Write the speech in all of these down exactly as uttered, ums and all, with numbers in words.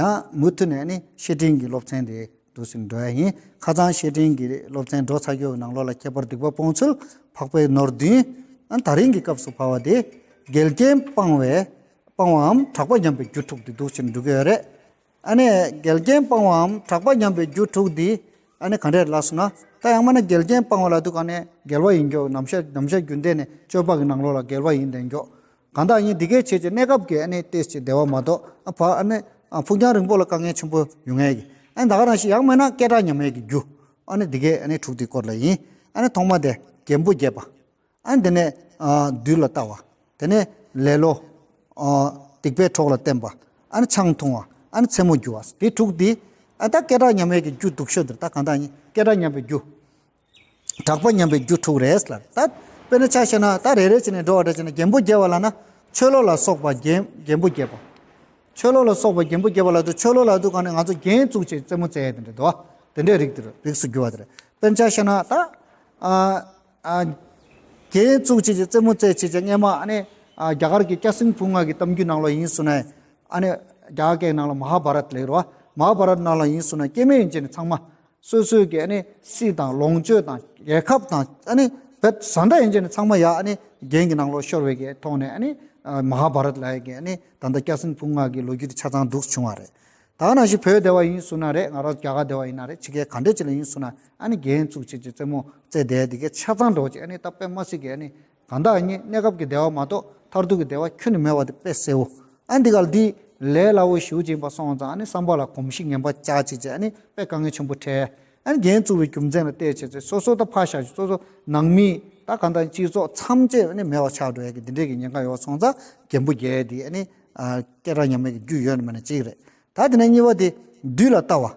ཡང་མུ་མཐུད་ནས་ནི་བཤེས་སྤྲིང་གི་སློབ་ཚན་དེ་འདུག་སེ་འགྲོ་ཡ་ཡིན། ཁ་སང་བཤེས་སྤྲིང་གི་སློབ་ཚན་འགྲོ་ཚར་རྒྱུ་ནང་ལོགས་ལ་ཁྱད་པར་སྡིག་པ་སྤོང་ཚུལ་འཕགས་པའི་ནོར་བདུན། ཨ་ནི་ད་རིང་གི་སྐབས་སུ་བབ་པ་དེ་འགལ་རྐྱེན་སྤང་བའི་སྤང་བའམ་གྲགས་པ་ཉམས་པའི་རྒྱུ་དྲུག་དེ་འདུག་སེ་འགྲོ་གི་ཡོད་རེད། ཨ་ནི་འགལ་རྐྱེན་སྤང་བའམ་གྲགས་པ་ཉམས་པའི་རྒྱུ་དྲུག་འདི་ཨ་ནི་ག་འདྲས་ལབ་སོང་ན། ད་ཡང་མིན་ན་འགལ་རྐྱེན་སྤང་བ་ལབ་དུས་ག་ནས་འགལ་བ་ཡིན་མགྱོགས། ནམ་ཞག་ནམ་ཞག་རྒྱུན་ལྡན་ནས་སྤྱོད་པ་གི་ནང་ལོགས་ལ་འགལ་བ་ཡིན་བསྡད་མགྱོགས། གང་ལྟར་ཡིན་འདི་གའི་ཆེད་ཀྱི་གནས་སྐབས་ཀྱི་ཨ་ནི་ཏོག་ཙམ་བདེ་བ་མ་གཏོགས། ཨ་ཕ་ཨ་ནི་ཨ་ཕུགས་རྒྱང་རིང་པོ་ལ་དཀའ་ངལ་ཆེན་པོ་ཡོང་ཡས་ཀྱི། ཨ་ནི་ད་ག་རང་ཞིག་ཡང་མིན་ན་སྐད་གྲགས་ཉམས་ཡས་ཀྱི་རྒྱུ། ཨ་ནི་འདི་གའི་ཨ་ནི་དྲུག་དེའི་སྐོར་ལ་ཡིན། ཨ་ནི་ཐོག་མ་དེ་རྒན་པོ་རྒྱས་པ། ཨ་ནི་དེ་ནས་ཨ་བདུད་ལ་ལྟ་བ། དེ་ནས་ལེ་ལོ། ཨ་སྡིག་པའི་གྲོགས་ལ་བརྟེན་པ། ཨ་ནི་ཆང་འཐུང་བ། ཨ་ནི་མཚན་མོ་རྒྱུ་བ། དེ་དྲུག་དེ། ཨ་ད་སྐད་གྲགས་ཉམས་ཡས་ཀྱི་རྒྱུ་སྡུག་ཤོས་དེ་རེད། ད་གང་ལྟར་ཡིན་སྐད་གྲགས་ཉམས་པའི་རྒྱུ། གྲགས་པ་ཉམས་པའི་རྒྱུ་དྲུག་རེད་ལ། ད་དཔེར་ན་ཆ་བཞག་ན་ད་རེ་རེ་བྱས་ནས་འགྲོ་བ་འདྲ་བྱས་ན་རྒན་པོ་རྒྱས་པ་ལབ་ན་ཆོས་ལོག་ལ་སོགས་པ་རྒན་རྒན་པོ་རྒྱས་པ། ཆོས་ལོག་ལ་སོགས་པ་རྒན་པོ་རྒྱས་པ་ལབ་དུས་ཆོས་ལོག་ལབ་དུས་ག་ནས་ང་ཚོ་རྒྱན་བཙུགས་བྱས་རྩེད་མོ་རྩེ་ཡས་དེ་འདྲ་འདུག་བ། དེ་འདྲའི་རིགས་དེ་རིགས་སུ་གྱུར་བ་དེ་རེད། དཔེར་ན་ཆ་བཞག་ན་ད་ཨ་ཨ་རྒྱན་བཙུགས་བྱས་ཀྱི་རྩེད་མོ་རྩེ་བྱས་ཀྱི་སྔས་མ་ཨ་ནི་ཨ་རྒྱ་གར་གྱི་སྐྱ་སེང་ཕུང་ང་གི་གཏམ་རྒྱུད་ནང་ལོགས་ཡིན་སོང་ན། ཨ་ནི་རྒྱ་གར་སྐད་ནང་ལ་མ་ཧཱ་བྷ་རཏ་ལབ་རེད་བ། མ་ཧཱ་བྷ་རཏ་ནང་ལ་ཡིན་སོང་ན་སྐྱེ་དམན་ཡིན་བྱས་ནས་ཚང་མ། སོ་སོའི་གི་ཨ་ནི་སྲིད་དང་ལོངས་སྤྱོད་དང་རྒྱལ་ཁབ་དང་ཨ་ནི་བོད་བཟའ་ཟླ་ཡིན་བྱས་ནས་ཚང་མ་ཡ་ཨ་ནི་རྒྱན་གྱི་ནང་ལོགས་ཤོར་བའི་གི་ཐོག་ནས་ཨ་ནི་ཨ་མ་ཧཱ་བྷ་རཏ་ལབ་ཡ་གི་ཨ་ནི་ད་ལྟ་སྐྱ་སེང་ཕུང་ང་གི་ལོ་རྒྱུས་དེ་ཆ་ཚང་འདུག་བྱུང་བ་རེད། ད་ག་ནང་བཞིན་བོད་སྡེ་བ་ཡིན་སོང་ན་རེད། ང་རང་རྒྱ་གར་སྡེ་བ་ཡིན་ན་རེད། ཕྱི་རྒྱལ་ག་འདྲས་ཅིག་ལ་ཡིན་སོང་ན་ཨ་ནི་རྒྱན་བཙུགས་བྱས་ཀྱི་རྩེད་མོ་རྩེ་བསྡད་དེ་གི་ཆ་ཚང་འགྲོ་ཅིག་ཨ་ནི་ད་དཔེ་མ་སྲིད་གི་ཨ་ནི་གང་ལྟར་ཨ་ནི་གནས་སྐབས་ཀྱི་བདེ་བ་མ་གཏོགས་མཐར་ཐུག་གི་བདེ་བ་ཁྱོན་ནས་མེད་པ་དེ་དཔེ་གསལ་བོ། ཨ་འདི་ག་ལ་འདི་ལས་སླ་བོ་ཞེ་པོ་ཅིག་ཡིན་པ་སོང་ཙང་ཨ་ནི་བསམ་པ་ལ་གོམས་གཤིས་ངན་པ་བཅག་བྱས་ཀྱི་ཨ་ནི་དཔེ་དཀའ་ངལ་ཆེན་པོ་འཕྲད། ཨ་ནི་རྒྱན་བཙུགས་པའི་རྒྱུ་མཚན་ལ་བལྟས་བྱས་ཚེ་སོ་སོ་ད་ཕར་བཞག་སོ་སོ་ནང་མི་ད་གང་ལྟར་སྤྱི་ཚོགས་ཐམས་ཅད་ཨ་ནི་མེད་པ་ཆགས་འགྲོ་ཡ་གི་འདི་འདྲས་ཀྱི་ཉེན་ཁ་ཡོད་སོང་ཙང་རྒན་པོ་རྒྱས་དེ་ཨ་ནི་ཨ་སྐད་གྲགས་ཉམས་ཡ་གི་རྒྱུ་ཡོད་ན་མེད་ན་གཅིག་རེད། ད་དེ་ནས་གཉིས་པ་དེ་བདུད་ལ་ལྟ་བ།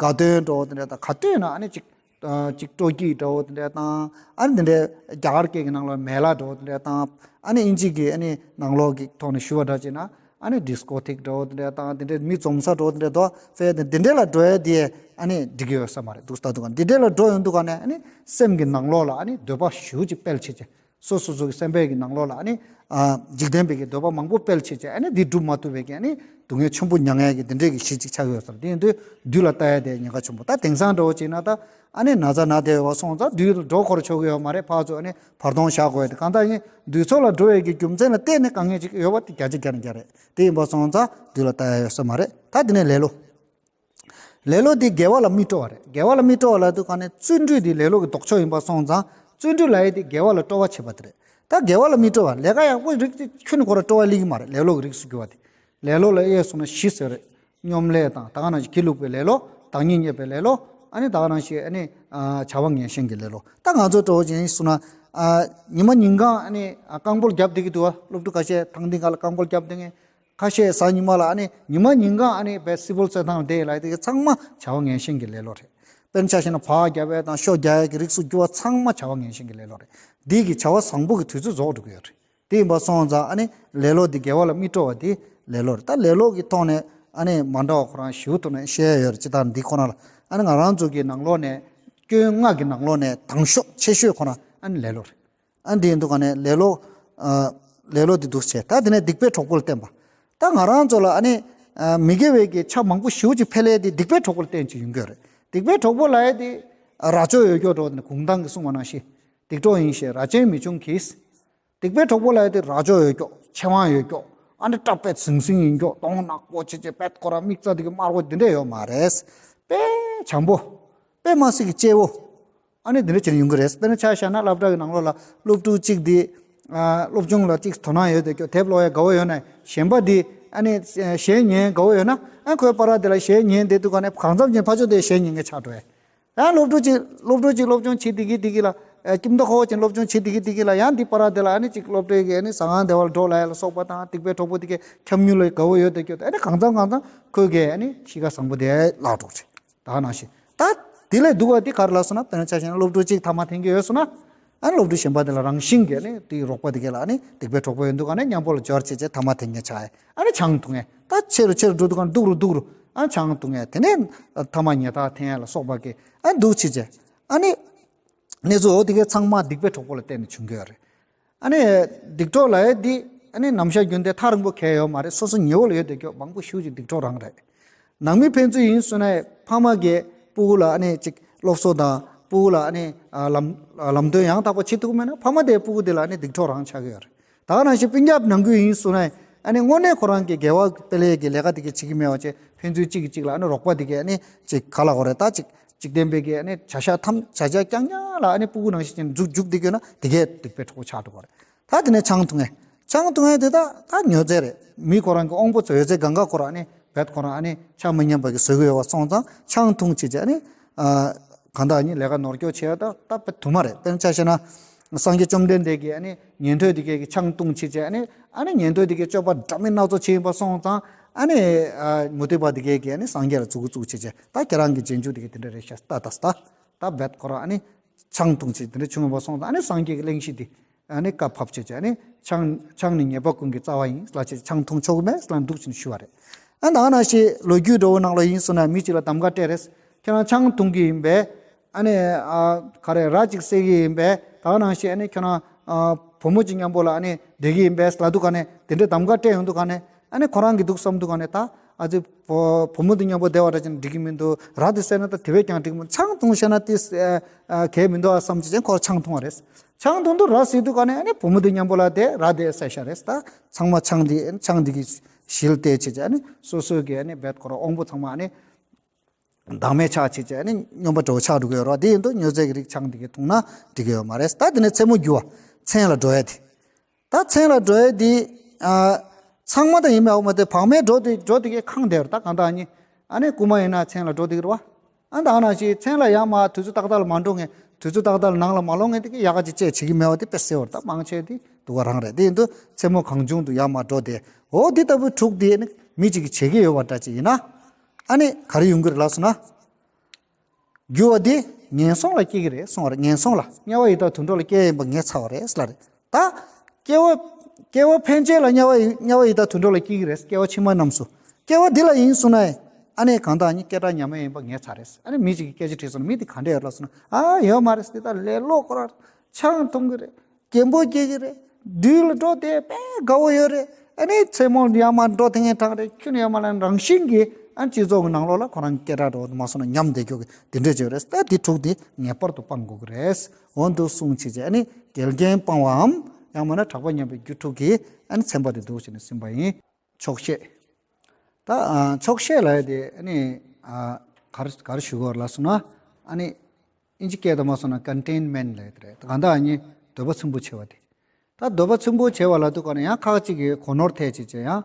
དགའ་སྟོན་འདྲ་བོ་དེ་འདྲ་དང་ག་དུས་ན་ཨ་ནི་ཅིག་ཨ་ཅིག་སྤྲོ་སྐྱིད་འདྲ་བོ་དེ་འདྲ་དང་། ཨ་ནི་དེ་འདྲའི་རྒྱ་གར་སྐད་ཀྱི་ནང་ལ་མེ་ལ་འདྲ་བོ་དེ་འདྲ་དང་། ཨ་ནི་དབྱིན་ཇི་གི་ཨ་ནི་ནང་ལོགས་ཀྱི་ཐོག་ནས་ཞུ་བ་འདྲ་བྱས་ན་ཨ་ནི་ཌི་སི་ཀོ་ཐེག་འདྲ་བོ་དེ་འདྲ་དང་། དེ་འདྲའི་མི་འཛོམས་ས་འདྲ་བོ་དེ་འདྲ་འདུག་ཨ། ཕེ་དེ་འདི་འདྲ་ལ་འགྲོ་ཡ་དེ་ཨ་ནི་འགྲིག་གི་ཡོད་ས་མ་རེད་འདུག་ལྟ་འདུག་ག་འདི་འདྲ་ལ་འགྲོ་ཡོང་དུས་ག་ནས་ཨ་ནི་སེམས་ཀྱི་ནང་ལོགས་ལ་ཨ་ནི་འདོད་པ་ཞེ་པོ་ཅིག་སྤེལ་བྱེད་ཀྱི། སོ་སོ་སོ་གི་སེམས་པའི་གི་ནང་ལོགས་ལ་ཨ་ནི་ཨ་འཇིག་རྟེན་པའི་གི་འདོད་པ་མང་པོ་སྤེལ་བྱེད་ཀྱི་ཨ་ནི་འདི་སྒྲུབ་མ་ཐུབ་པའི་གི་ཨ་ནི་སྡུག་བསྔལ་ཆེན་པོ་མྱང་ཡ་གི་འདི་འདྲའི་གི་གཞི་ཅིག་ཆགས་ཡོད་ས་རེད། དེ་ཡིན་དུས་བདུད་ལ་ལྟ་ཡ་དེ་ཉེན་ཁ་ཆེན་པོ། ད་དེང་སང་འདྲ་བོ་བྱས་ན་ད་ཨ་ནི་ན་ཚ་ན་བསྡད་ཡོད་པ་སོང་ཙང་བདུད་ལ་འགྲོ་འཁོར་ཆོག་གི་ཡོད་མ་རེད། ཕར་ཚུར་ཨ་ནི་བར་སྟོང་བཞག་དགོས་ཡ་དེ། གང་ལྟར་ཡིན་བདུད་ཚོགས་ལ་འགྲོ་བའི་གི་རྒྱུ་མཚན་ལ་བརྟེན་ནས་དཀའ་ངལ་ཅིག་ཡོད་པ་དེ་བརྒྱ་ཆ་བརྒྱ་ནས་བརྒྱ་རེད། དེ་ཡིན་པ་སོང་ཙང་བདུད་ལ་ལྟ་ཡ་ཡོད་ས་མ་རེད། ད་དེ་ནས་ལེ་ལོ། ལེ་ལོ་འདི་དགེ་བ་ལ་མི་སྤྲོ་བ་རེད། དགེ་བ་ལ་མི་སྤྲོ་བ་ལབ་དུས་ག་ནས་བརྩོན་འགྲུས་འདི་ལེ་ལོ་གི་ལྡོག་ཕྱོགས་ཡིན་པ་སོང་ཙང་བརྩོན་འགྲུས་ལབ་ཡས་འདི་དགེ་བ་ལ་སྤྲོ་བ་བྱེད་པ་དེ་རེད། ད་དགེ་བ་ལ་མི་སྤྲོ་བ་ལས་ཀ་ཡག་པོ་རིགས་དེ་ཁྱོན་ནས་ཁོ་ར་སྤྲོ་བ་སླེབས་ཀྱི་མ་རེད། ལེ་ལོ་གི་རིགས་སུ་གྱུར་བ་དེ། ལེ་ལོ་ལ་དབྱེ་སོང་ན་བཞི་ཟེར་རེད། སྙོམ་ལས་དང་ད་ག་ནང་བཞིན་སྒྱིད་ལུག་པའི་ལེ་ལོ། བདག་ཉིད་བརྙས་པའི་ལེ་ལོ། ཨ་ནི་ད་ག་ནང་བཞིན་ཨ་ནི་ཨ་བྱ་བ་ངན་ཞེན་གྱི་ལེ་ལོ། ད་ང་ཚོ་འདྲ་བོ་ཅིག་ཡིན་སོང་ན་ཨ་ཉི་མ་ཉིན་གང་ཨ་ནི་ཨ་རྐང་སྤོལ་རྒྱབ་བསྡད་ཀྱི་འདུག་བ། སློབ་ཕྲུག་ཁ་ཤས་ཐང་སྟེང་ཁ་ལ་རྐང་སྤོལ་རྒྱབ་བསྡད་མཁན། ཁ་ཤས་གཟའ་ཉི་མ་ལ་ཨ་ནི་ཉི་མ་ཉིན་གང་ཨ་ནི་བའི་སི་པོལ་རྩེད་ཐང་བསྡད་ལ་དེ་གི་ཚང་མ་བྱ་བ་ངན་ཞེན་གྱི་ལེ་ལོ་རེད། དཔེར་ན་ཆ་བཞག་ན་ཕར་རྒྱབ་ཡས་དང་ཤོ་རྒྱག་ཡས་ཀྱི་རིགས་སུ་གྱུར་བ་ཚང་མ་བྱ་བ་ངན་ཞེན་གྱི་ལེ་ལོ་རེད། འདི་གི་བྱ་བ་བཟང་པོ་གི་དུས་ཚོད་རྫོགས་འགྲོ་གི་ཡོད་རེད། དེ་ཡིན་པ་སོང་ཙང་ཨ་ནི་ལེ་ལོ་འདི་དགེ་བ་ལ་མི་སྤྲོ་བ་འདི་ལེ་ལོ་རེད། ད་ལེ་ལོ་གི་ཐོག་ནས་ཨ་ནི་མ་འདྲ་བ་ཁོ་རང་ཞིའུ་ཐོག་ནས་བཤད་ཡས་ཡོད་རེད། ཅི་ལྟར་འདི་ཁོ་ན་ལ་ཨ་ནི་ང་རང་ཚོ་གི་ནང་ལོགས་ནས་སྐྱོན་ལྔ་གི་ནང་ལོགས་ནས་དང་ཤོས་ཆེ་ཤོས་ཁོ་ན་ཨ་ནི་ལེ་ལོ་རེད། ཨ་འདི་ཡིན་དུས་ག་ནས་ལེ་ལོ། ཨ་ལེ་ལོ་འདི་འདུག་བྱས། ད་དེ་ནས་སྡིག་པའི་གྲོགས་པོ་ལ་བརྟེན་པ། ད་ང་རང་ཚོ་ལ་ཨ་ནི་ཨ་མི་དགེ་བའི་གི་ཆ་མང་པོ་ཞེ་པོ་ཅིག་འཕེལ་ཡས་དེ་སྡིག་པའི་གྲོགས་པོ་ལ་བརྟེན་ཅིག་ཡོང་གི་ཡོད་རེད། སྡིག་པའི་གྲོགས་པོ་ལབ་ཡས་དེ་རྭ་ཅོ་ཡོད་ཀྱོག་འདྲ་བོ་དེ་ནས་གུང་ཐང་གི་གསུང་བ་ནང་བཞིན། སྡིག་གྲོགས་ཡིན་ཞེས་རྭ་ཅན་མི་ཆུང་གིས། སྡིག་པའི་གྲོགས་པོ་ལབ་ཡས་དེ་རྭ་ཅོ་ཡོད་ཀྱོག་ཆབ་དབང་ཡོད་ཀྱོག་ཨ་ནི་སྐྲ་དཔེ་ཟིང་ཟིང་ཡིན་ཀྱོག་གདོང་ནག་པོ་བྱས་བྱས་དཔེ་ཁོ་རང་མིག་རྩ་དེ་གི་དམར་པོ་འདི་འདྲས་ཡོད་མ་རེད། དཔེ་བྱམས་པོ། དཔེ་མ་སྲིད་ཀྱི་གཅེས་པོ། ཨ་ནི་འདི་འདྲ་བྱས་ནས་ཡོང་གི་རེད། དཔེར་ན་ཆ་བཞག་ན་སློབ་གྲྭ་གི་ནང་ལོགས་ལ་སློབ་ཕྲུག་གཅིག་འདི་ཨ་སློབ་སྦྱོང་ལ་གཅིག་དོ་སྣང་ཡོད་དེ་ཀྱོ་དེབ་ཀློག་ཡ་དགའ་བོ་ཡོད་ན་གཞན་པ་འདི་ཨ་ནི་གཞས་ཉན་དགའ་བོ་ཡོད་ན་ཨ་ཁོའི་པར་དེ་ལ་གཞས་ཉན་བསྡད་དུས་ག་ནས་གང་འཚམ་ཅིག་ཕར་ཕྱོགས་དེ་གཞས་ཉན་མཁན་ཆགས་འགྲོ་ཡ། ཡང་སློབ་ཕྲུག་གཅིག་སློབ་ཕྲུག་གཅིག་སློབ་སྦྱོང་བྱེད་བསྡད་ཀྱི་བསྡད་ཀྱི་ལ་ཨ་ཁྱིམ་ཐོག་ཁོ་ཅན་སློབ་སྦྱོང་བྱེད་བསྡད་ཀྱི་བསྡད་ཀྱི་ལ་ཡང་འདི་པར་དེ་ལ་ཨ་ནི་གཅིག་སློབ་གྲྭའི་གི་ཨ་ནི་ཟ་ཁང་བདེ་བར་འགྲོ་ལ་ཡ་ལ་སོགས་པ་དང་སྡིག་པའི་གྲོགས་པོ་དེ་གས་འཁྱམ་ཉུལ་ལ་དགའ་བོ་ཡོད་དེ་ཀྱོ། ཨ་ནི་གང་འཚམ་གང་འཚམ་ཁོའི་གི་ཨ་ནི་གཤིས་ཀ་བཟང་པོ་དེ་བརླག་འགྲོ་རེད། ད་ནང་བཞིན། ད་དེ་ལས་སྡུག་པ་དེ་ག་རེ་ལབ་སོང་ན། དཔེར་ན་ཆ་བཞག་ན་སློབ་ཕྲུག་གཅིག་ཐ་མག་འཐེན་གྱི་ཡོད་སོང་ན། ཨ་ནི་སློབ་ཕྲུག་གཞན་པ་དེ་ལ་རང་བཞིན་གྱིས་ཨ་ནི་དེའི་རོགས་པ་དེ་གས་ལ་ཨ་ནི་སྡིག་པའི་གྲོགས་པོ་ཡོང་དུས་ག་ནས་མཉམ་པོ་ལ་སྦྱོར་བྱས་བྱས་ཐ་མག་འཐེན་མཁན་ཆགས་ཡ། ཨ་ནི་ཆང་འཐུང་ཡ། ད་ཆེ་རུ་ཆེ་རུ་འགྲོ་དུས་ག་ནས་སྡུག་རུ་སྡུག་རུ་ཨ་ནི་ཆང་འཐུང་ཡ། དེ་ནས་ཐ་མག་ཉལ་ཐག་འཐེན་ཡ་ལ་སོགས་པ་གི་ཨ་ནི་འདུག་བྱས་བྱས། ཨ་ནི་གནས་ཚུལ་འོ་དེ་གས་ཚང་མ་སྡིག་པའི་གྲོགས་པོ་ལ་བརྟེན་ནས་བྱུང་གི་ཡོད་རེད། ཨ་ནི་སྡིག་གྲོགས་ལབ་ཡ་འདི་ཨ་ནི་ནམ་ཞག་རྒྱུན་དེ་ཐག་རིང་པོ་གས་ཡོད་མ་རེད། སོ་སོ་ཉེ་བོ་ལ་ཡོད་དེ་ཀྱོ་མང་པོ་ཞེ་པོ་ཅིག་སྡིག་གྲོགས་རང་རེད། ནང་མི་ཕན་ཚུན་ཡིན་སོང་ན་ཕ་མ་གིས་སྤུ་གུ་ལ་ཨ་ནི་ཅིག་སློབ་གསོ་དང་སྤུ་གུ་ལ་ཨ་ནི་ཨ་ལམ་ལམ་སྟོན་ཡང་དག་པ་བྱེད་ཐུབ་ཀྱི་མེད་ན་ཕ་མ་དེ་སྤུ་གུ་དེ་ལ་ཨ་ནི་སྡིག་གྲོགས་རང་ཆགས་ཀྱི་ཡོད་རེད། ད་ག་ནང་བཞིན་སྤུན་ཀྱག་ནང་ཁུལ་ཡིན་སོང་ན་ཨ་ནི་དངོས་གནས་ཁོ་རང་གི་དགེ་བ་སྤེལ་ཡས་ཀྱི་ལས་ཀ་དེ་གས་བྱེད་ཀྱི་མེད་པ་བྱས་ཕན་ཚུན་གཅིག་གིས་གཅིག་ལ་ཨ་ནི་རོགས་པ་དེ་གས་ཨ་ནི་ཅིག་ག་ལ་གོ་རེད། ད་ཅིག་འཇིག་རྟེན་པའི་གི་ཨ་ནི་བྱ་བཞག་ཐམས་བྱ་བྱ་རྐྱང་རྐྱང་ལ་ཨ་ནི་སྤུ་གུ་ནང་བཞིན་ཅན་འཇུག་འཇུག་བསྡད་ཀྱི་ཡོད་ན་དེ་གས་སྡིག་པའི་གྲོགས་པོ་ཆགས་འགྲོ་གི་རེད། ད་དེ་ནས་ཆང་འཐུང་ཡས། ཆང་འཐུང་ཡས་དེ་ད་ད་མྱོས་རྫས་རེད། མི་ཁོ་རང་གི་དབང་པོ་ཚོ་ཡོད་ཚད་གང་ག་ཁོ་རང་ཨ་ནི་བེད་ཁོ་རང་ཨ་ནི་ཆ་མི་མཉམ་པ་གི་བཟོ་གི་ཡོད་པ་སོང་ཙང་ཆང་འཐུང་བྱེད་ཅེས་ཨ་ནི་ཨ་གང་ལྟར་ཨ་ནི་ལས་ཀ་ནོར་སྐྱོ་བྱེད་ཡ་ད་ད་དཔེ་དུ་མ་རེད། དཔེར་ན་ཆ་བཞག་ན་སངས་རྒྱས་བཅོམ་ལྡན་འདས་ཀྱིས་ཨ་ནི་ཉན་ཐོས་དེ་གས་ཀྱི་ཆང་འཐུང་བྱེད་ཅེས་ཨ་ནི་ཨ་ནི་ཉན་ཐོས་དེ་གས་སྤྱོད་པ་འདྲ་མིན་སྣ་ཚོགས་བྱེད་ཡིན་པ་སོང་ཙང་ཨ་ནི་ཨ་མུ་སྟེགས་པ་དེ་གས་ཀྱིས་ཨ་ནི་སངས་རྒྱས་ལ་བཙུགས་བཙུགས་བྱེད་ཅེས་ད་ཁྱེད་རང་གི་རྗེས་འཇུག་དེ་གས་དེ་འདྲ་རེད་ཤག་ད་ད་ད་ད་བེད་ཁོ་རང་ཨ་ནི་ཆང་འཐུང་བྱེད་དེ་འདྲ་བྱུང་ཡོད་པ་སོང་ཙང་ཨ་ནི་སངས་རྒྱས་ཀྱི་གླེང་གཞི་དེ། ཨ་ནི་བཀའ་ཕབ་བྱས་བྱས་ཨ་ནི་ཆང་ཆང་ནི་ཉེས་པ་ཀུན་གྱི་རྩ་བ་ཡིན་ལབ་བྱས་ཆང་འཐུང་ཆོག་གི་མེད་ལབ་འདུག་ཅེས་ཞུས་པ་རེད། ཨ་ནི་ད་ག་ནང་བཞིན་ལོ་རྒྱུས་འདྲ་བོ་ནང་ལ་ཡིན་སོང་ན་མི་གཅིག་ལ་གདམ་ག་སྤྲད་རེད། ཁྱོད་རང་ཆང་འཐུང་གི་ཡིན་པས་ཨ་ནི་ཨ་ག་རེ་ར་གཅིག་བསད་ཀྱི་ཡིན་པས་ད་ག་ནང་བཞིན་ཨ་ནི་ཁྱོད་རང་ཨ་བུ་མོ་གཅིག་མཉམ་པོ་ལ་ཨ་ནི་བསྡད་ཀྱི་ཡིན་པས་ལབ་འདུག་ག་ནས་དེ་འདྲའི་གདམ་ག་སྤྲད་ཡོང་འདུག་ག་ནས་ཨ་ནི་ཁོ་རང་གིས་འདུག་བསམ་འདུག་ག་ནས་ད་ཨ་ཙི་བུ་བུ་མོ་དེ་མཉམ་པོ་བསྡད་པ་འདྲ་བྱས་ན་འགྲིག་གི་མི་འདུག་ར་དེ་བསད་ན་ད་དེ་བས་ཀྱང་འགྲིག་གི་མི་འདུག་ཆང་འཐུང་ཤེས་ན་དེ་ཨ་གལ་མི་འདུག་ཨ་བསམ་བྱས་ཁོ་ར་ཆང་འཐུང་བ་རེད། ཆང་འཐུང་དུས་ར་བསད་དུས་ག་ནས་ཨ་ནི་བུ་མོ་དེ་མཉམ་པོ་ལ་དེ་ར་དེ་བསད་ཤ་རེད། ད་ཚང་མ་ཆང་དེ་ཆང་དེ་གི་ཞིལ་དེ་བྱས་བྱས་ཨ་ནི་སོ་སོའི་གི་ཨ་ནི་བེད་ཁོ་ར་དབང་པོ་ཚང་མ་ཨ་ནི་བདག་མེད་ཆགས་བྱས་བྱས་ཨ་ནི་སྨྱོན་པ་འདྲ་བོ་ཆགས་འགྲོ་གི་ཡོད་རེད། དེ་ཡིན་དུས་མྱོས་རྫས་ཀྱི་རིགས་ཆང་དེ་གི་འཐུང་ན་འགྲིག་གི་ཡོད་མ་རེད། ད་དེ་ནས་མཚན་མོ་རྒྱུ་བ་མཚན་ལ་འགྲོ་ཡ་དེ། ད་མཚན་ལ་འགྲོ་ཡ་དེ་ཨ་ཚང་མ་དང་ཡིན་མིན་ཨ་མ་དེ་བག་མེད་འགྲོ་དེ་འགྲོ་དེ་གི་ཁེངས་བསྡད་ཡོད་རེད། ད་གང་ལྟར་ཨ་ནི་ཨ་ནི་རྐུན་མ་ཡིན་ན་མཚན་ལ་འགྲོ་དེ་གི་རེད་བ། ཨ་ད་ནང་བཞིན་མཚན་ལ་ཡར་མར་དུས་ཚོད་ཏག་ཏག་ལ་མ་འགྲོ་མཁན་དུས་ཚོད་ཏག་ཏག་ལ་ནང་ལ་མ་ལོག་མཁན་དེ་གི་ཡག་ག་ཅིག་བྱེད་བྱེད་ཀྱི་མེད་པ་དེ་དཔེ་གསལ་བོ་རེད། ད་མང་ཆེ་དེ་སྡུག་ག་རང་རེད། དེ་ཡིན་དུས་མཚན་མོ་གང་བྱུང་དུ་ཡར་མར་འགྲོ་དེ་འོ་དེ་ལྟ་བུའི་དྲུག་དེ་ནི་མི་གཅིག་གིས་བྱེད་ཀྱི་ཡོད་པ་འདྲ་ཅིག་ཡིན་ན་ཨ་ནི་ག་རེ་ཡོང་གི་རེད་ལབ་སོང་ན། རྒྱུ་བ་དེ་ངན་སོང་ལ་སྐྱེ་གི་རེད་གསུངས་པ་རེད། ངན་སོང་ལ་དམྱལ་བ་ཡི་དྭགས་དུད་འགྲོ་ལ་སྐྱེ་ཡིན་པ་ངས་ཚར་བ་རེད་ལབ་རེད། ད་སྐྱེ་བ་སྐྱེ་བ་ཕན་ཆད་ལ་དམྱལ་བ་ཡི་དམྱལ་བ་ཡི་དྭགས་དུད་འགྲོ་ལ་སྐྱེ་གི་རེད། སྐྱེ་བ་ཕྱི་མ་རྣམས་སུ། སྐྱེ་བ་འདི་ལ་ཡིན་གསུངས་ན་ཨ་ནི་གང་ལྟར་ཨ་ནི་སྐད་གྲགས་ཉམས་ཡ་ཡིན་པ་ངས་ཚར་རེད། ཨ་ནི་མི་གཅིག་གིས་སྐད་ཆ་དྲིས་སོང་ན་མི་དེ་ག་འདྲ་ཡོད་ལབ་སོང་ན་ཨ་ཡོད་མ་རེད། དེ་ད་ལས་ལོག་ཁོ་ར་ཆང་འཐུང་གི་རེད། རྒན་པོ་སྐྱེ་གི་རེད། དུས་ལ་འགྲོ་དེ་དཔེ་དགའ་བོ་ཡོད་རེད། ཨ་ནི་མཚན་མོ་ཡར་མར་འགྲོ་དེ་ངས་དྲག་རེད། ཁྱོད་ནི་ཡར་མར་ལ་རང་བཞིན་གྱིས་ཨ་ནི་སྤྱི་ཚོགས་ཀྱི་ནང་ལོགས་ལ་ཁོ་རང་གི་སྐད་གྲགས་འགྲོ་མ་སོང་ན་ཉམས་བསྡད་རྒྱུ་གི་དེ་འདྲས་ཅིག་ཡོད་རེད། ད་དེ་དྲུག་དེ་ངེས་པར་དུ་སྤང་དགོས་ཀྱི་རེད། འོ་འདུག་གསུངས་བྱས་བྱས་ཨ་ནི་འགལ་རྐྱེན་སྤང་བའམ་ཡང་མིན་ན་གྲགས་པ་ཉམས་པའི་རྒྱུ་དྲུག་གིས་ཨ་ནི་ཚན་པ་དེ་འདུག་བྱས་ནས་ཟིན་པ་ཡིན། ཆོག་ཤེས། ད་ཨ་ཆོག་ཤེས་ལབ་ཡ་དེ་ཨ་ནི་ཨ་ག་རེ་ག་རེ་ཞུ་དགོས་རེད་ལབ་སོང་ན་ཨ་ནི་ཨིན་ཇི་སྐད་དུ་མ་སོང་ན་ཀོན་ཊེན་མེན་ཊི་ལབ་ཡ་དེ་རེད། ད་གང་ལྟར་ཨ་ནི་འདོད་པ་ཚིམ་པོ་བྱེད་པ་དེ། ད་འདོད་པ་ཚིམ་པོ་བྱེད་པ་ལབ་དུས་ག་ནས་ཡང་ཁག་ཅིག་གིས་གོ་ནོར་ཐེབས་བྱས་བྱས་ཡང་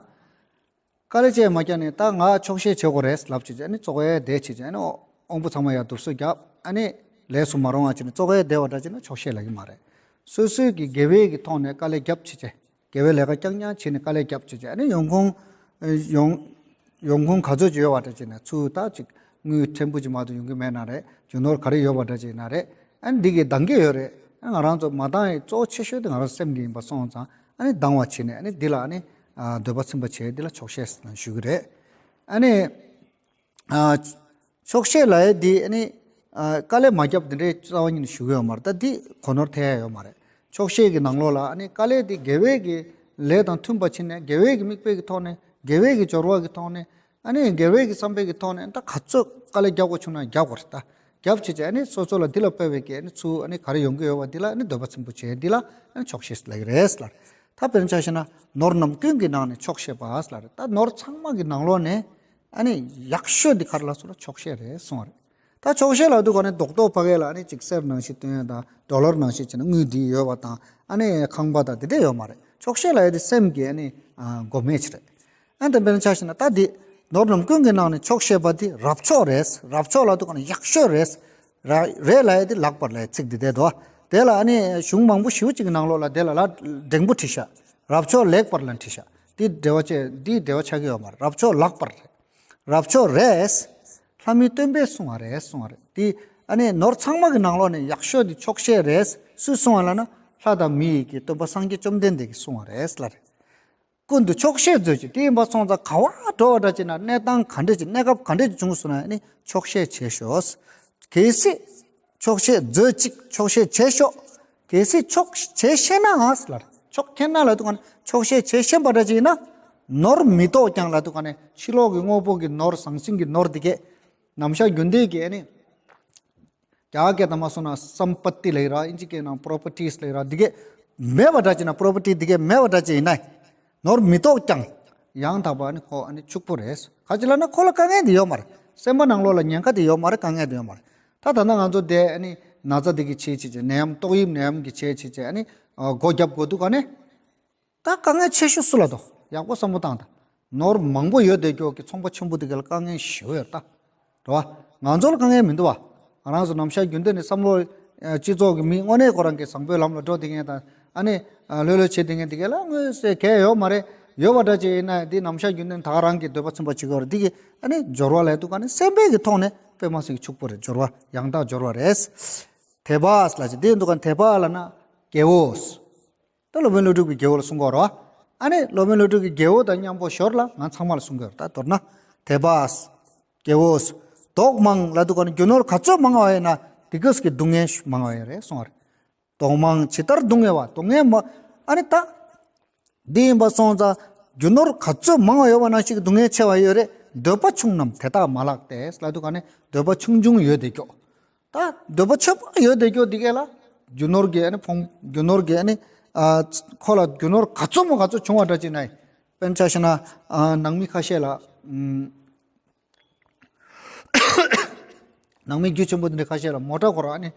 དཀའ་ལས་བྱས་མ་བརྒྱབ་ནས་ད་ང་ཆོག་ཤེས་བྱེད་དགོས་རེད་ལབ་བྱས་བྱས་ཨ་ནི་ཙོག་གེ་བསྡད་བྱས་བྱས་ཨ་ནི་དབང་པོ་ཚང་མ་ཡར་སྡུག་སོ་བརྒྱབ་ཨ་ནི་ལས་སུ་མ་རུང་བ་བྱས་ནས་ཙོག་གེ་བསྡད་པ་འདྲ་བྱས་ན་ཆོག་ཤེས་ལབ་ཀྱི་མ་རེད། སོ་སོའི་གི་དགེ་བའི་གི་ཐོག་ནས་དཀའ་ལས་བརྒྱབ་བྱས་བྱས། དགེ་བའི་ལས་ཀ་རྐྱང་རྐྱང་བྱས་ནས་དཀའ་ལས་བརྒྱབ་བྱས་བྱས་ཨ་ནི་ཡོང་ཁུངས་ཡོང་ཡོང་ཁུངས་ག་ཚོད་ཅིག་ཡོད་པ་འདྲ་བྱས་ན་ཚུར་ད་ཅིག་དངུལ་ཕྲན་བུ་ཅིག་མ་གཏོགས་ཡོང་གི་མེད་ན་རེད། རྒྱུ་ནོར་ག་རེ་ཡོད་པ་འདྲ་བྱས་ན་རེད། ཨ་ནི་འདི་གི་འདང་གི་ཡོད་རེད། ཨ་ང་རང་ཚོ་མ་འདང་ཡི་གཙོ་བོ་ཆེ་ཤོས་དེ་ང་རང་སེམས་ཀྱི་ཡིན་པ་སོང་ཙང་ཨ་ནི་འདང་བ་བྱས་ནས་ཨ་ནི་འདི་ལ་ཨ་ནི་འདོད་པ་ཚིམ་པ་བྱས་འདི་ལ་ཆོག་ཤེས་ལབ་ཞུ་གི་རེད། ཨ་ནི། ཨ་ཆོག་ཤེས་ལབ་ཡ་འདི་ཨ་ནི་ཨ་དཀའ་ལས་མ་བརྒྱབ་འདི་འདྲའི་རྩ་བ་ཉིད་ནས་ཞུ་གི་ཡོད་མ་རེད། ད་འདི་གོ་ནོར་ཐེབས་ཡ་ཡོད་མ་རེད། ཆོག་ཤེས་ཀྱི་ནང་ལོགས་ལ་ཨ་ནི་དཀའ་ལས་འདི་དགེ་བའི་གི་ལས་དང་མཐུན་པ་ཕྱིན་ནས་དགེ་བའི་གི་མིག་དཔེ་གི་ཐོག་ནས་དགེ་བའི་གི་སྦྱོར་བ་གི་ཐོག་ནས་ཨ་ནི་དགེ་བའི་གི་བསམ་པའི་གི་ཐོག་ནས་ད་ག་ཚོད་དཀའ་ལས་རྒྱག་དགོས་བྱུང་ན་རྒྱག་དགོས་རེད། ད་རྒྱབ་བྱས་བྱས་ཨ་ནི་སོ་སོ་ལ་འདི་ལ་དཔེ་བའི་གི་ཨ་ནི་ཚུར་ཨ་ནི་ག་རེ་ཡོང་གི་ཡོད་པ་འདི་ལ་ཨ་ནི་འདོད་པ་ཚིམ་པོ་བྱས་འདི་ལ་ཨ་ནི་ཆོག་ཤེས་ལབ་ཀྱི་རེད་ལབ། ད་དཔེར་ན་ཆ་བཞག་ན་ནོར་རྣམས་ཀུན་གྱི་ནང་ནས་ཆོག་ཤེས་པ་ལབ་རེད། ད་ནོར་ཚང་མ་གི་ནང་ལོགས་ནས། ཨ་ནི་ཡག་ཤོས་འདི་ག་རེ་ལབ་སོང་ན་ཆོག་ཤེས་རེད་གསུངས་པ་རེད། ད་ཆོག་ཤེས་ལབ་དུས་ག་ནས་རྡོག་རྡོག་ཕ་གི་ལ་ཨ་ནི་ཅིག་གསེར་ནང་བཞིན་སྟོན་ཡ་དང་ཌོ་ལར་ནང་བཞིན་བྱས་ན་དངུལ་འདི་ཡོད་པ་དང་ཨ་ནི་ཁང་པ་དང་དེ་འདྲས་ཡོད་མ་རེད། ཆོག་ཤེས་ལབ་ཡ་དེ་སེམས་ཀྱི་ཨ་ནི་ཨ་མགོ་མེད་ཅིག་རེད། ཨ་ནི་དཔེར་ན་ཆ་བཞག་ན་ད་འདི་ནོར་རྣམས་ཀུན་གྱི་ནང་ནས་ཆོག་ཤེས་པ་འདི་རབ་མཆོག་རེད། རབ་མཆོག་ལབ་དུས་ག་ནས་ཡག་ཤོས་རེད། ར་རེད་ལབ་ཡ་དེ་ལེགས་པར་ལབ་ཡ་ཚིག་འདི་བསྡད་འདུག་དེ་ལ་ཨ་ནི་གཞུང་མང་པོ་ཞེ་པོ་ཅིག་གི་ནང་ལོགས་ལ་དེ་ལ་ལ་འགྲེང་བུ་བྲིས་ཤག་རབ་མཆོག་ལེགས་པར་ལབ་བྲིས་ཤག་དེ་འབྲེལ་བ་ཆེ་འདི་འབྲེལ་བ་ཆགས་ཀྱི་ཡོད་མ་རེད། རབ་མཆོག་ལེགས་པར་རེད། རབ་མཆོག་རེད། ལྷ་མིའི་སྟོན་པས་གསུངས་པ་རེད་གསུངས་པ་རེད། དེ་ཨ་ནི་ནོར་ཚང་མ་གི་ནང་ལོགས་ནས་ཡག་ཤོས་དེ་ཆོག་ཤེས་རེད། སུས་གསུངས་པ་ལབ་ན་ལྷ་དང་མི་ཡི་གི་སྟོན་པ་སངས་རྒྱས་བཅོམ་ལྡན་འདས་ཀྱིས་གསུངས་པ་རེད་ལབ་རེད། ཀུན་ཏུ་ཆོག་ཤེས་མཛོད་ཅིག་དེ་ཡིན་པ་སོང་ཙང་ག་བ་འགྲོ་བ་འདྲ་ཅིག་ན་གནས་སྟངས་ག་འདྲ་ཅིག་གནས་སྐབས་ག་འདྲ་ཅིག་བྱུང་སོང་ན་ཨ་ནི་ཆོག་ཤེས་བྱེད་ཤོག་གལ་སྲིད་ཆོག་ཤེས་མཛོད་ཅིག་ཆོག་ཤེས་བྱེད་ཤོག་གལ་སྲིད་ཆོག་བྱེད་ཤེས་ན་ཨང་ལབ་རེད། ཆོག་མཁྱེན་ན་ལབ་དུས་ག་ནས་ཆོག་ཤེས་བྱེད་ཤེས་པ་འདྲ་ཅིག་ཡིན་ན། ནོར་མི་ལྡོག་ཀྱང་ལབ་དུས་ག་ནས་ཕྱི་ལོགས་ཀྱི་དངོས་པོ་གི་ནོར་ཟང་ཟིང་གི་ནོར་འདི་གས། ནམ་ཞག་རྒྱུན་ལྡན་གྱི་ཨ་ནི། རྒྱ་སྐད་དང་མ་སོང་ན་སམ་པ་ཏི་ལབ་ཀྱི་ར། ཨིན་ཇི་སྐད་ནང་པོ་རོ་པར་ཊི་སི་ལབ་ཀྱི་ར། འདི་གས་མེད་པ་འདྲ་བྱས་ན། པོ་རོ་པར་ཊི་འདི་གས་མེད་པ་འདྲ་བྱས་ཡིན་ན། ནོར་མི་ལྡོག་ཀྱང་། ཡང་དག་པ་ནི་ཁོ་ཨ་ནི་ཕྱུག་པོ་རེད། ག་ཅི་ལབ་ན་ཁོ་ལ་དཀའ་ངལ་འདི་ཡོད་མ་རེད། སེམས་པ་ནང་ལོགས་ལ་ཉེན་ཁ་འདི་ཡོད་མ་རེད། དཀའ་ངལ་འདི་ཡོད་མ་རེད། ད་ད་ལྟ་ང་ཚོ་འདི་ཨ་ནི་ན་ཚ་འདི་གི་བྱེད་བྱེད་བྱེད། ནད་ཡམས་ཏོག་དབྱིབས་ནད་ཡམས་ཀྱི་བྱེད་བྱེད་བྱེད། ཨ་ནི་སྒོ་བརྒྱབ་དགོས་དུས་ག་ནས། ད་དཀའ་ངལ་ཆེ་ཤོས་སུ་ལ་དོ། ཡག་པོ་བསམ་བློ་བཏང་དང་། ནོར་མང་པོ་ཡོད་བསྡད་ཀྱོག་གི་ཚོང་པ་ཆེན་པོ་དེ་ག་ལ་དཀའ་ངལ་ཞེ་པོ་ཡོད་ད། རེད་བ། ང་ཚོ་ལ་དཀའ་ངལ་མི་འདུག་བ། ང་རང་ཚོ་ནམ་ཞག་རྒྱུན་ལྡན་ནས་བསམ་བློ། ཨ་སྤྱི་ཚོགས་ཀྱི་མི་དངོས་གནས་ཁོ་རང་གི་བཟང་པོའི་ལམ་ལ་འགྲོ་བསྡད་མཁན་དང་། ཨ་ནི་ཨ་ལྷོད་ལྷོད་བྱེད་བསྡད་མཁན་དེ་ག་ལ་དངོས་སུ་གལ་ཡོད་མ་རེད། ཡོད་པ་འདྲ་ཅིག་ཡིན་ན་འདི་ནམ་ཞག་རྒྱུན་ལྡན་ད་ག་རང་གི་འདོད་པ་ཚིམ་པ་བྱེད་ཀྱི་ཡོད་རེད། འདི་གི་ཨ་ནི་སྦྱོར་བ་ལབ་དུས་ག་ནས་སེམས་པའི་གི་ཐོག་ནས་དཔེ་མ་སྲིད་ཀྱི་ཕྱུག་པོ་རེད། སྦྱོར་བ་ཡང་དག་སྦྱོར་བ་རེད། དད་པ་ལབ་ཅིག་འདི་ཡིན་དུས་ག་ནས་དད་པ་ལབ་ན་དགེ་བོ། ད་སློབ་དཔོན་ཀླུ་སྒྲུབ་ཀྱི་དགེ་བོ་ལ་གསུང་གི་ཡོད་རེད་བ། ཨ་ནི་སློབ་དཔོན་ཀླུ་སྒྲུབ་ཀྱི་དགེ་བོ་དང་མཉམ་པོ་ཞོར་ལ་ང་ཚང་མ་ལ་གསུང་གི་ཡོད་རེད། ད་མདོར་ན། དད་པ། དགེ་བོ། སྡོག་མང་ལབ་དུས་ག་ནས་རྒྱུ་ནོར་ག་ཚོད་མང་བ་ཡིན་ན་དེ་གས་ཀྱི་སྡུག་བསྔལ་མང་བ་ཡོད་རེད་གསུང་བ་རེད། སྡོག་མང་ཇི་ལྟར་སྡུག་བསྔལ་བ། སྡུག་བསྔལ་མ། ཨ་ནི་ད། འདི་ཡིན་པ་སོང་ཙང་རྒྱུ་ནོར་ག་ཚོད་མང་བ་ཡོད་པ་ནང་བཞིན་གྱི་སྡུག་བསྔལ་ཆེ་བ་ཡོད་རེད། འདོད་པ་ཆུང་རྣམས་དེ་དག་མ་ལགས་ཏེ་ལབ་དུས་ག་ནས་འདོད་པ་ཆུང་ཆུང་ཡོད་བསྡད་ཀྱོག་ད་འདོད་པ་ཆེན་པོ་ཡོད་བསྡད་ཀྱོག་འདི་གས་ལ། རྒྱུ་ནོར་གྱི་ཨ་ནི་ཕོངས། རྒྱུ་ནོར་གྱི་ཨ་ནི། ཨ་ཁོ་ལ་རྒྱུ་ནོར་ག་ཚོད་མང་ག་ཚོད་བྱུང་བ་འདྲ་ཅིག་ན། དཔེར་ན་ཆ་བཞག་ན། ཨ་ནང་མི་ཁ་ཤས་ལ། ཨམ། ནང་མི་རྒྱུ་ཆེན་པོ་དེ་འདྲ་ཁ་ཤས་ལ་མོ་ཊ་ཁོ་རང་ཨ་ནི།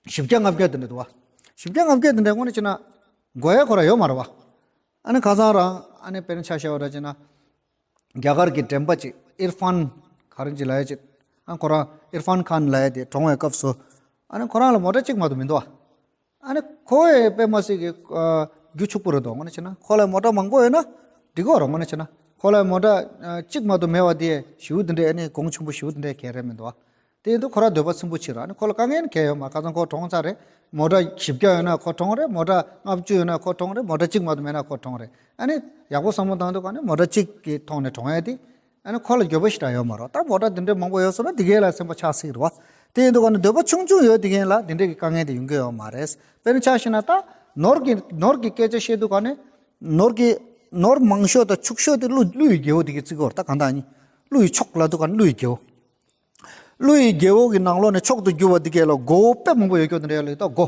བཞི་བརྒྱ་ལྔ་བརྒྱ་དེ་འདྲ་འདུག་བ། བཞི་བརྒྱ་ལྔ་བརྒྱ་དེ་འདྲ་དངོས་གནས་བྱས་ན། དགོས་ཡ་ཁོ་རང་ཡོད་མ་རེད་བ། ཨ་ནི་ཁ་སང་རང་ཨ་ནི་དཔེར་ན་ཆ་བཞག་པ་འདྲ་བྱས་ན། རྒྱ་གར་གྱི་འགྲན་པ་ཅིག་ཨིར་ཧྥན་ག་རེ་ཅིག་ལབ་ཡ་ཅིག་ཨ་ཁོ་རང་ཨིར་ཧྥན་ཁཱན་ལབ་ཡ་དེ་གྲོངས་པའི་སྐབས་སུ། ཨ་ནི་ཁོ་རང་ལ་མོ་ཊ་གཅིག་མ་གཏོགས་མི་འདུག་བ། ཨ་ནི་ཁོ་ཡི་དཔེ་མ་སྲིད་ཀྱི་ཨ་རྒྱུ་ཕྱུག་པོ་རེད་འདུག་དངོས་གནས་བྱས་ན་ཁོ་ལ་མོ་ཊ་མང་པོ་ཡོད་ན་འགྲིག་གི་རེད། དངོས་གནས་བྱས་ན་ཁོ་ལ་མོ་ཊ་ཨ་གཅིག་མ་གཏོགས་མེད་པ་དེ་ཞེ་པོ་དེ་འདྲའི་ཨ་ནི་གོང་ཆེན་པོ་ཞེ་པོ་དེ་འདྲའི་གལ་རེད་མི་འདུག་བ། དེ་ཡིན་དུས་ཁོ་རང་འདོད་པ་ཚིམ་པོ་བྱེད་རོགས། ཨ་ནི་ཁོ་ལ་དཀའ་ངལ་གང་ཡང་ཡོད་མ་རེད། ཁ་སང་ཁོ་གྲོངས་ཚར་རེད། མོ་ཊ་བཞི་བརྒྱ་ཡོད་ན་ཁོ་གྲོངས་རེད། མོ་ཊ་ལྔ་བཅུ་ཡོད་ན་ཁོ་གྲོངས་རེད། མོ་ཊ་གཅིག་མ་གཏོགས་མེད་ན་ཁོ་གྲོངས་རེད། ཨ་ནི་ཡག་པོ་བསམ་བློ་བཏང་དུས་ག་ནས་མོ་ཊ་གཅིག་གི་ཐོག་ནས་གྲོངས་ཡ་དེ། ཨ་ནི་ཁོ་ལ་འགྱོད་པ་ཞེ་དྲག་ཡོད་མ་རེད། ད་མོ་ཊ་དེ་འདྲའི་མང་པོ་ཡོད་སོང་ན་དེ་གས་ལ་སེམས་པ་ཆགས་སྲིད་རེད་བ། དེ་ཡིན་དུས་ག་ནས་འདོད་པ་ཆུང་ཆུང་ཡོད་དེ་གས་ལ་དེ་འདྲའི་གི་དཀའ་ངལ་དེ་ཡོང་གི་ཡོད་མ་རེད། དཔེར་ན་ཆ་བཞག་ན་ད་ནོར་གྱི་ནོར་གྱི་སྐད་ཆ་བཤད་དུས་ག་ནས་ནོར་གྱི་ནོར་མང་ཤོས་དང་ཕྱུག་ཤོས་དེ་ཀླུ་ཀླུ་ཡི་རྒྱལ་པོ་དེ་གས་བརྩི་གི་ཡོད་རེད། ད་གང་ལྟར་ཡིན། ཀླུ་ཡི་མཆོག་ལབ་དུས་ག་ནས་ཀླུ་ཡི་རྒྱལ་པོ། ཀླུ་ཡི་རྒྱལ་པོ་གི་ནང་ལོགས་ནས་མཆོག་ཏུ་གྱུར་པ་འདི་གས་ལ་མགོ་བོ་དཔེ་མང་པོ་ཡོད་ཀྱོག་དེ་འདྲ་ཡོད་ལ། ད་མགོ་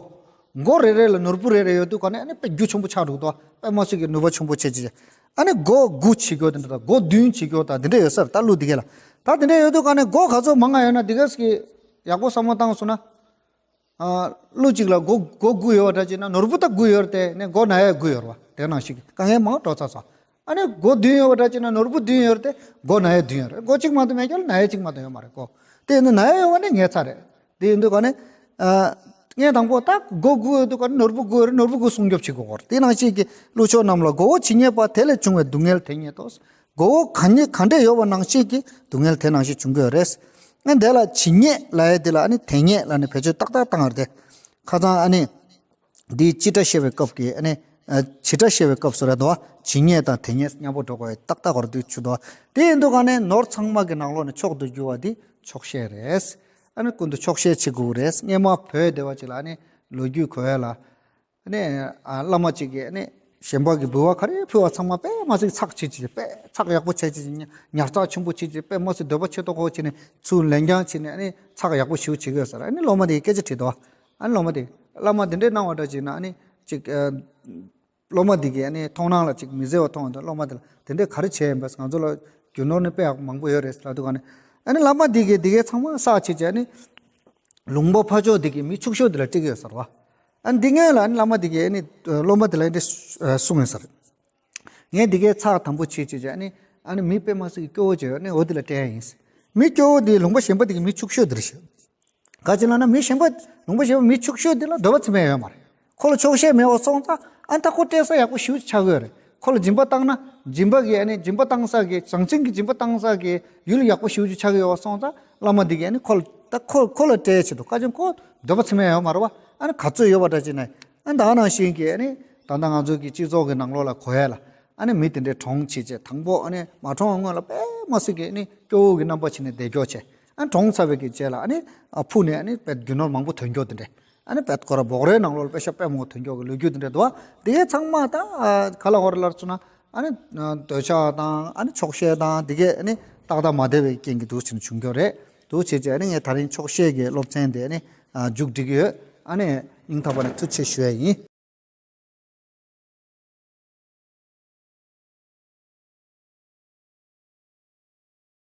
མགོ་རེ་རེ་ལ་ནོར་བུ་རེ་རེ་ཡོད་དུས་ག་ནས་ཨ་ནི་དཔེ་རྒྱུ་ཆེན་པོ་ཆགས་འགྲོ་གི་འདུག་དཔེ་མ་སྲིད་ཀྱི་ནུས་པ་ཆེན་པོ་བྱེད་ཀྱི། ཨ་ནི་མགོ་དགུ་བྱེད་ཀྱོག་དེ་འདྲ་དང་མགོ་བདུན་བྱེད་ཀྱོག་དང་དེ་འདྲ་ཡོད་ས་རེད། ད་ཀླུ་འདི་གས་ལ། ད་དེ་འདྲ་ཡོད་དུས་ག་ནས་མགོ་ག་ཚོད་མང་ང་ཡོད་ན་དེ་གས་ཀྱི་ཡག་པོ་བསམ་བློ་བཏང་སོང་ན། ཨ་ཀླུ་གཅིག་ལ་མགོ་མགོ་དགུ་ཡོད་པ་འདྲ་བྱས་ན་ནོར་བུ་ད་དགུ་ཡོད་རེད་དེ། ནས་མགོ་ན་ཡ་དགུ་ཡོད་རེད་བ། དེ་ནང་བཞིན་གྱི་དཀའ་ངལ་མང་འགྲོ་ཚར་སོང་། ཨ་ནི་མགོ་བདུན་ཡོད་པ་འདྲ་བྱས་ན་ནོར་བུ་བདུན་ཡོད་རེད་དེ། མགོ་ན་ཡ་བདུན་ཡོད་རེད། མགོ་གཅིག་མ་གཏོགས་མེད་ཀྱང་ན་ཡ་གཅིག་མ་གཏོགས་ཡོད་མ་རེད་གོ། དེ་ཡིན་དུས་ན་ཡ་ཡོད་པ་ནི་ངེས་ཚ་རེད། དེ་ཡིན་དུས་ག་ནས་ཨ་ངས་དང་པོ་ད་མགོ་དགུ་ཡོད་དུས་ག་ནས་ནོར་བུ་དགུ་ཡོད་རེད། ནོར་བུ་དགུ་སྲུང་སྐྱོབ་བྱེད་དགོས་གོ། དེ་ནང་བཞིན་གྱི་ཀླུ་མཆོག་རྣམས་ལ་མགོ་བོ་ཇི་སྙེད་པ་དེ་ལས་བྱུང་བའི་སྡུག་བསྔལ་དེ་སྙེད་དོ། མགོ་བོ་ག་ནས་ག་འདྲས་ཡོད་པ་ནང་བཞིན་གྱི་སྡུག་བསྔལ་དེ་ནང་བཞིན་བྱུང་གི་ཡོད་རེད། ཨ་དེ་ལ་ཇི་སྙེད་ལབ་ཡས་དེ་ལ་ཨ་ནི་དེ་སྙེད་ལབ་ནས་བེད་སྤྱོད་ཏག་ཏག་བཏང་ཡོད་རེད་དེ། ཁ་སང་ཨ་ནི་འདིའི་སྤྱི་སྒྲ་བཤད་པའི་སྐབས་ཀྱི་ཨ་ནི་ཨ་བྱེད་སྒྲ་བཤད་པའི་སྐབས་སུ་རེད་དོ། ཇི་སྙེད་དང་དེ་སྙེད་མཉམ་པོ་འགྲོ་དགོས་ཡ་ཏག་ཏག་གོ་རེད་འདུག་ཆུ་དོ། དེ་ཡིན་དུས་ག་ནས་ནོར་ཚང་མ་གི་ནང་ལོགས་ནས་མཆོག་ཏུ་གྱུར་པ་འདི་ཆོག་ཤེས་རེད། ཨ་ནི་ཀུན་ཏུ་ཆོག་ཤེས་བྱེད་དགོས་རེད། སྔས་མ་བོད་སྡེ་བ་ཅིག་ལ་ཨ་ནི་ལོ་རྒྱུས་གོ་ཡ་ལ། ནས་ཨ་བླ་མ་གཅིག་གིས་ནས་གཞན་པ་གི་འབུལ་བ་ག་རེ་ཕུལ་བ་ཚང་མ་དཔེ་མ་སྲིད་ཚགས་ཆེ་ཆེ་དཔེ་ཚགས་ཡག་པོ་ཆེ་ཆེ་ཉ་ཉར་ཚགས་ཆེན་པོ་ཆེ་ཆེ་དཔེ་མ་སྲིད་འདོད་པ་ཆེ་ཏོག་ཏོག་བྱས་ནས་ཚུར་ལེན་རྐྱང་བྱས་ནས་ནས་ཚགས་ཡག་པོ་ཞེ་པོ་བྱེད་ཀྱི་ཡོད་ས་རེད། ནས་སློབ་མ་དེ་གིས་སྐད་ཆ་དྲིས་འདུག་ཨ་ནི་སློབ་མ་དེ་བླ་མ་དེ་འདྲས་གནང་བ་འདྲ་བྱས་ན་ནས་ཅིག་ཨ་སློབ་མ་དེ་གིས་ནས་མཐོང་སྣང་ལ་ཅིག་མི་བཟོད་པ་མཐོང་བ་དང་། སློབ་མ་དེ་ལ་དེ་འདྲས་ག་རེ་བྱས་ཡིན་པས། ང་ཚོ་ལ་རྒྱུ་ནོར་ནི་དཔེ་ཡག་པོ་མང་པོ་ཡོད་རེད་ལབ་དུས་ག་ནས་ཨ་ནི་བླ་མ་དེ་གིས་དེ་གའི་ཚང་མ་བསགས་བྱས་བྱས་ནས། ལུང་པ་ཕ་ཕྱོགས་འདི་གི་མི་ཕྱུག་ཤོས་འདི་ལ་སྤྲད་ཀྱི་ཡོད་ཟེར་བ། ཨ་ནི་འདི་སྔོན་ལ་ཨ་ནི་བླ་མ་འདི་གིས་ཨ་ནི་སློབ་མ་འདི་ལ་འདི་གསུངས་ཡོད་ཟེར། ངས་འདི་གའི་ཚགས་དམ་པོ་བྱེད་བྱེད་བྱེད་ཨ་ནི་ཨ་ནི་མི་དཔེ་མ་སྲིད་ཀྱི་སྐྱོ་བོ་བྱས་ཡོད། ཨ་ནི་འོ་འདི་ལ་སྤྲད་ཡ་ཡིན། མི་སྐྱོ་བོ་འདི་ལུང་པ་གཞན་པ་འདི་གི་མི་ཕྱུག་ཤོས་འདི་རེད་ཤག་ག་ཅི་ལབ་ན་མི་གཞན་པ་ལུང་པ་གཞན་པ་མི་ཕྱུག་ཤོས་འདི་ལ་འདོད་པ་ཚིམ་ཡ་ཡོད་མ་རེད། ཁོ་ལ་ཆོག་ཤེས་མེད་པ་སོང་ཙང་ཨ་ནི་ད་ཁོ་སྤྲད་ས་ཡག་པོ་ཞེ་པོ་ཅིག་ཆགས་ཀྱི་ཡོད་རེད། ཁོ་ལ་སྦྱིན་པ་བཏང་ན་སྦྱིན་པ་གི་ཨ་ནི་སྦྱིན་པ་བཏང་ས་གི་ཟང་ཟིང་གི་སྦྱིན་པ་བཏང་ས་གི་ཡུལ་ཡག་པོ་ཞེ་པོ་ཅིག་ཆགས་ཀྱི་ཡོད་པ་སོང་ཙང་བླ་མ་འདི་གིས་ཨ་ནི་ཁོ་ལ་ད་ཁོ་ཁོ་ལ་སྤྲད་ཆེད་དུ་ག་ཅི་ཁོ་འདོད་པ་ཚིམ་ཡ་ཡོད་མ་རེད་བ། ཨ་ནི་ག་ཚོད་ཡོད་པ་འདྲ་ཅིག་ནས་ཨ་ནི་ད་ག་ནང་བཞིན་གི་ཨ་ནི་ད་ལྟ་ང་ཚོ་གི་སྤྱི་ཚོགས་ཀྱི་ནང་ལོགས་ལ་གོ་ཡ་ལ་ཨ་ནི་མི་དེ་འདྲའི་གྲོངས་བྱེད་ཆེད་དང་པོ་ཨ་ནི་མ་གྲོངས་སྔོན་ལ་དཔེ་མ་སྲིད་ཀྱི་ཨ་ནི་སྐྱོ་བོ་གི་རྣམ་པ་བྱས་ནས་བསྡད་ཀྱོག་བྱས། ཨ་ནི་གྲོངས་ཚར་བའི་གི་རྗེས་ལ་ཨ་ནི་ཨ་ཕུག་ནས་ཨ་ནི་དཔེ་རྒྱུ་ནོར་མང་པོ་ཐོན་ཀྱོག་དེ་འདྲས། ཨ་ནི་དཔེ་ཁོ་ར་འབོག་རའི་ནང་ལོགས་ལ་དཔེ་ཤ་དཔེ་མང་པོ་ཐོན་ཀྱོག་གི་ལོ་རྒྱུས་དེ་འདྲས་འདུག་བ། དེ་གའི་ཚང་མ་ད་ཨ་ག་ལ་ཧོར་ལར་ཚུ་ན་ ཨ་ནི་འདོད་ཆགས་དང་ཨ་ནི་ཆོག་ཤེས་དང་དེ་གས་ཨ་ནི་ཏག་ཏག་མ་བདེ་བའི་རྐྱེན་གྱིས་འདུག་བྱས་ནས་བྱུང་རྒྱུ་རེད། འདུག་བྱས་བྱས་ཨ་ནི་ངས་ད་རིང་ཆོག་ཤེས་ཀྱི་སློབ་ཚན་དེ་ཨ་ནི་མཇུག་སྒྲིལ་གྱི་ཡོད། ཨ་ནི་སྙིང་ཐག་པ་ནས་ཐུགས་རྗེ་ཆེ་ཞུ་ཡ་ཡིན།